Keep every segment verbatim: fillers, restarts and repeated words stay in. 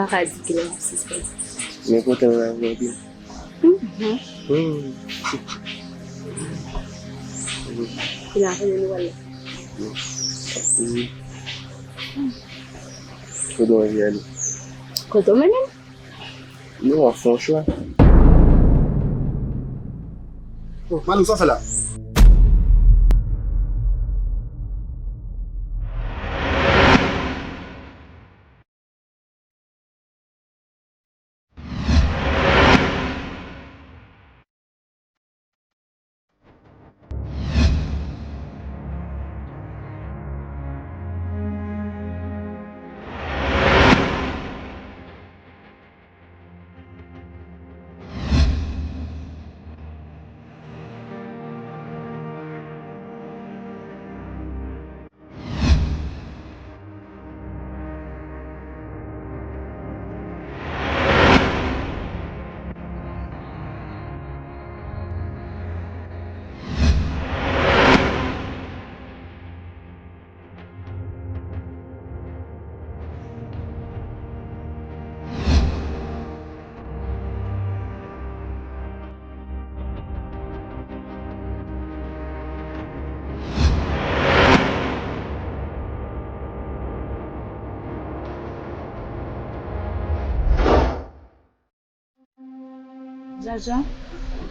Pa ka di kilè m ap sispann. Men kontan nan lavi an pil. Mhm. Hmm. Kounye a, kote nou pral la? Hmm. Kote w anvi ale? Kote w mennen m? Nou ap fè yon chwa. Bon, Manou, sa w fè la? Jaja.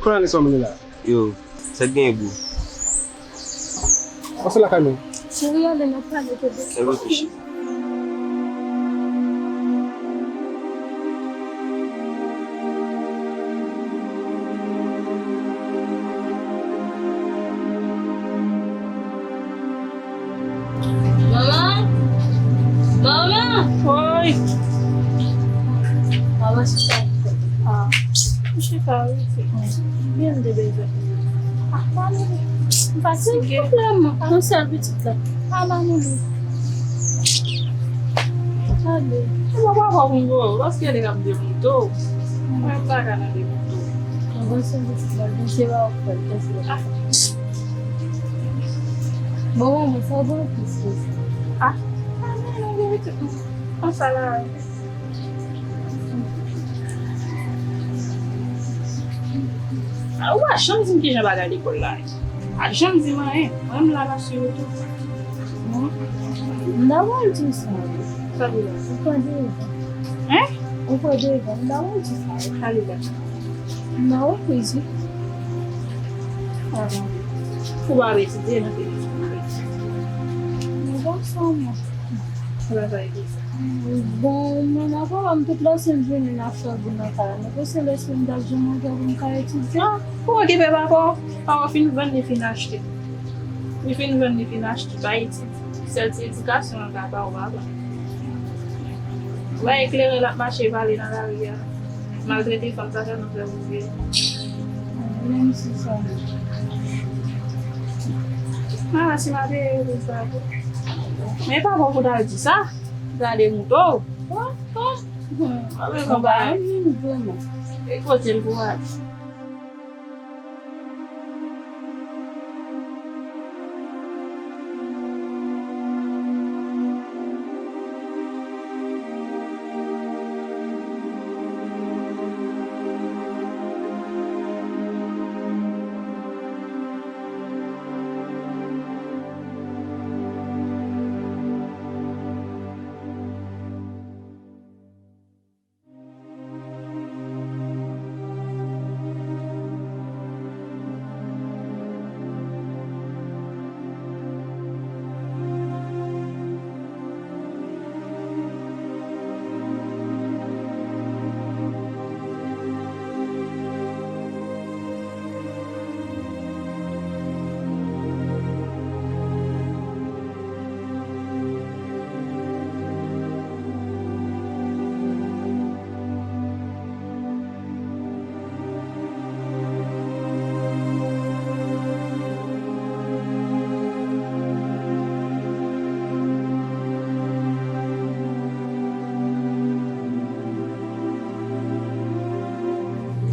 Kounye a, lè sa w mennen la? Yo, sa k genyen, bro? Pase lakay mwen. Cheri, ale, n ap pale, tande. Sa reflechi. Manman! Manman! Woy! Manman, chita. Ah, m chita, wi. Byen, m te bezwen. Ah, Manman, m fatige. Silvouplè, manman. Yon sèl pitit la. Ah, Manman. Tande. Ou pa papa pou m voye w, paske li ap demoute w. Mwen pa ka nan demoute w. Mwen konn se pitit la, men se pa w k fè l, kèt. Ah. Bon, manman, sa w pran plis ke sa? Ah, ah, non, non, gen pitit mwen. Konsa la. Ah, ou pa janm di m kijan bagay lekòl la ye. Pa janm di m anyen. Mwen, m la, m ap swiv ou tou. Bon, m ta pral di sa, wi. Sa vle di? Ou pran devan. Hein? Ou pran devan, m ta pral di sa, wi. Sa vle di? M ta repriz, wi. Ah, bon. Ou pa ap etidye nan telefòn, wi. Bon, sa, mwen. Ou pa sa etidye. Bon, manman, papa m tout lè se l vini nan fè bou nan kay la. Men pou se lè se m t ap jwenn yon kè pou m ka etidye. Ah, ou okipe papa w? Papa w fin vann, li fin achte. Li fin vann, li fin achte. Pa etidye. Sèl ti edikasyon an ka ba w papa. Ou pa eklere l ap mache pale nan lari a. Maltrete fanm sa sèlman fè ou vye. Menm si sa. Ah, si m a peye yo pou sa tou. Men pa bon pou ta di sa. Gade mouto. Oh, oh. Hmm, pa bezwen ba. Vrèman. E kote l pou al?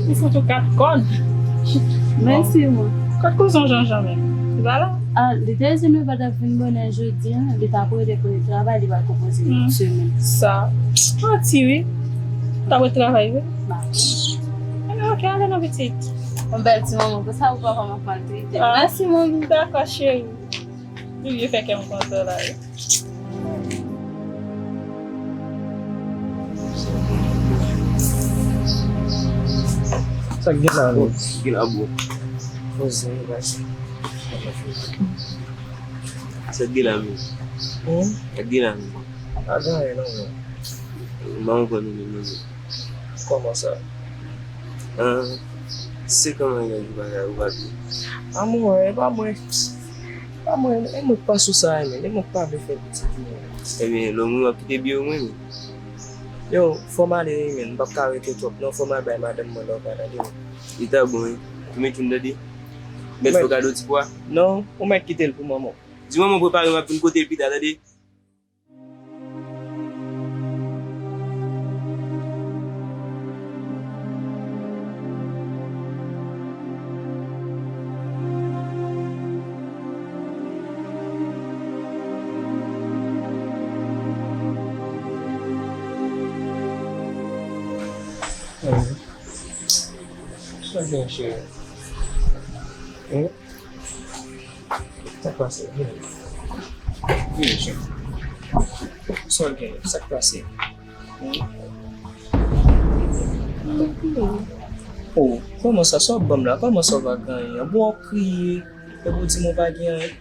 Ou fout ou kat kòn. Mèsi, mwen. Kot kouzen w Janjan menm? Li pa la? Ah, li te di nou pa t ap vin bonè jodi a, li t ap rele pou li travay, li pral konpoze yon semèn. Sa. Manti, wi. Ou ap retravay vre? Ebyen, oke, ale non, pitit. Yon bèl ti manman konsa, ou papa m ap maltrete. Ah, mèsi, manmi. Dakò, cheri. Li byen fè kè m kontan la, wi. Sa k gen la, menm? Sa k gen la, bro? Poze, baz. Sa k gen la, menm? Hmm? Sa k gen la, menm? Pa gen anyen, non, menm. M pa konprann ou menm, non, menm. Kòman sa? Ah, se kòman nèg ou pa, ou pa byen? Pa mwen, e pa mwen. Pa mwen, e mwen k pa sou sa, e mwen, e mwen k pa vle fè pitit, mwen. Ebyen, lòm ou ap kite byen, mwen, men. Yo, fò m ale, wi, men, m p ap ka rete twòp, non, fò m al bay madanm mwen lòv la, tande, wi. Li ta bon, wi. Ou met youn, tande. Mèt fè w kado ti pwa. Non, ou mèt kite l pou manman w. Di manman w prepare, m ap vin kote l pita, tande. Sa gen, cheri? Hmm? Sa k pase? Vini. Vini, cheri. Sa w gen? Sa k pase? Hmm? Oh, kòman sa? Sa w ap ban m la? Kòman sa w pa gen anyen? Bon, w ap kriye. Epi w di m ou pa gen anyen.